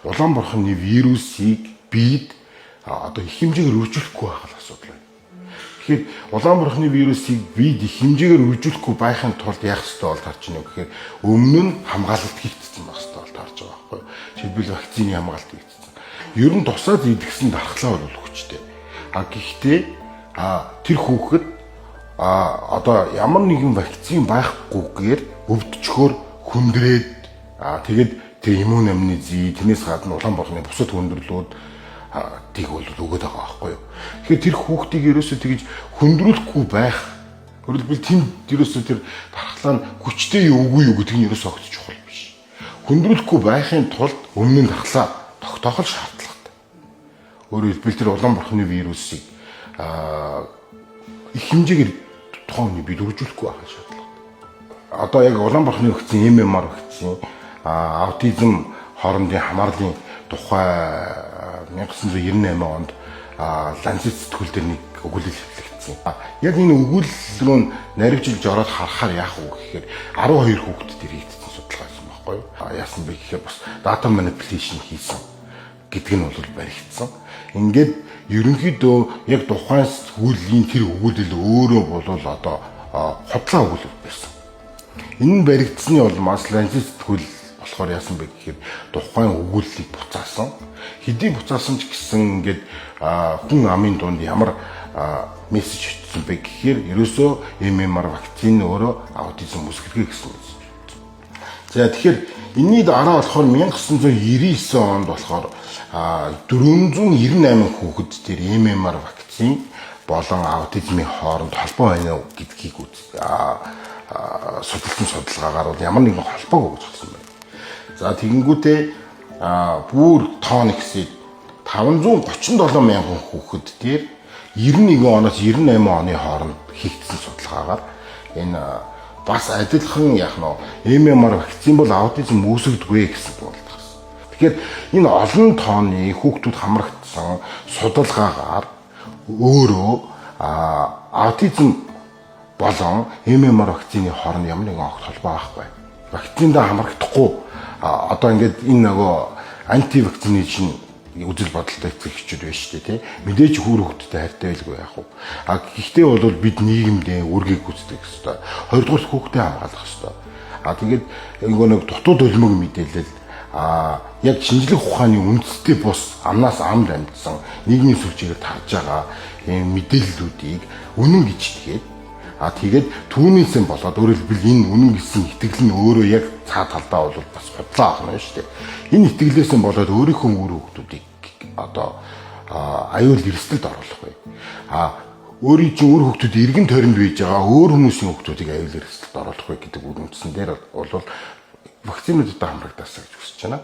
Улаан бурхны вирусыг бид одоо их хэмжээгээр үржүүлэхгүй байх л асуудал байна. Тэгэхээр улаан бурхны вирусыг бид их хэмжээгээр үржүүлэхгүй байхын тулд яах ёстой бол таарч байна гэхээр өмнө нь хамгаалалт хийгдсэн байх ёстой бол таарч байгаа байхгүй юу. Жишээлбэл вакцины хамгаалалт хийгдсэн. Ер нь тусаад идэгсэн дархлаа бол хүчтэй. А гэхдээ тэр хүүхэд одоо ямар нэгэн вакцин байхгүйгээр өвдчхөөр хүндрээд тэгээд тэр иммун амнези, тэрнээс гадна улаан бурхны бусад хүндрэлүүд тийг бол өгöd байгаа байхгүй юу. Тэгэхээр тэр хүүхдийг ерөөсөө тэгж хүндрүүлэхгүй байх. Өөрөлдвөл тэнд ерөөсөө тэр дархлаа нь хүчтэй юу үгүй юу гэдэг нь ерөөсөө огт чухал биш. Хүндрүүлэхгүй байхын тулд өмнө нь дархлаа тогтоох л шаардлагатай. Өөрөөр хэлбэл тэр улаан бурхны вирусыг их хэмжээгээр тухайн хүний бид үржүүлэхгүй байх шаардлагатай. Одоо яг улаан бурхны вакцин, MMR вакцин, аутизм хоорондын хамаарлын тухай 1998 онд Lancet сэтгүүл дээр нэг өгүүлэл хэвлэгдсэн. Яг энэ өгүүлэл рүү наривчилж ороод харахаар яах вэ гэхээр 12 хүүхэд дээр хийгдсэн судалгаа байсан байхгүй юу? Яасан бэ гэхээр бас data manipulation хийсэн гэдэг нь бол баригдсан. Ингээд ерөнхийдөө яг тухайн сэтгүүлийн тэр өгүүлэл өөрөө бол одоо худлаа өгүүлэл байсан. Энэ нь баригдсаны улмаас Lancet сэтгүүл болохоор яасан бэ гэхээр тухайн өгүүллийг буцаасан. Хэдий буцаасан ч гэсэн ингээд хүн амын дунд ямар мессеж очсон бэ гэхээр ерөөсөө MMR вакцин өөрөө аутизм үүсгэргээ гэсэн мессеж. За, тэгэхээр энэний дараа болохоор 1999 онд болохоор 498 хүүхэд дээр MMR вакцин болон аутизмын хооронд холбоо байна уу гэдгийг судалсан судалгаагаар бол ямар нэгэн холбоог өгч гарсан байна. За, тэгэнгүүтээ бүр тоон ихсээд 537 мянган хүүхэд дээр 91 оноос 98 оны хооронд хийгдсэн судалгаагаар энэ бас адилхан яг нь MMR вакцин бол аутизм үүсгдэггүй гэсэн бол гарсан. Тэгэхээр энэ олон тооны хүүхдүүд хамрагдсан судалгаагаар өөрөө аутизм болон MMR вакцины хооронд ямар нэгэн огт холбоо байхгүй. Вакциндаа хамрагдахгүй одоо ингээд энэ нөгөө anti vaccination үзэл бодолтой эцэг эхчүүд байна шүү дээ, тий. Мэдээж хүүр хүүхдтэй хайртай байлгүй яах вэ? А гэхдээ бол бид нийгэмдээ үүргийг гүйцэтгэх ёстой. Хоёрдугаар хүүхдээ хамгаалах ёстой. А тэгээд нөгөө нэг дутуу дөлмөг мэдээлэл, яг шинжлэх ухааны үндстэй бус, амнаас амд амьдсан, нийгмийн сүлжээгээр тарж байгаа ийм мэдээллүүдийг үнэн гэж итгээд, тэгээд түүнээсээ болоод, өөрөөр хэлбэл энэ үнэн гэсэн итгэл нь өөрөө яг цаа талдаа бол бас худлаа ах нь шүү дээ. Энэ итгэлээсээ болоод өөрийнхөө үр хүүхдүүдийг одоо аюул эрсдэлд оруулах бай. А өөрийн чинь үр хүүхдүүд эргэн тойронд бийж байгаа өөр хүмүүсийн хүүхдүүдийг аюул эрсдэлд оруулах бай гэдэг үр үндсэн дээр бол вакцинуудад хамрагдаасаа гэж хүсэж байна.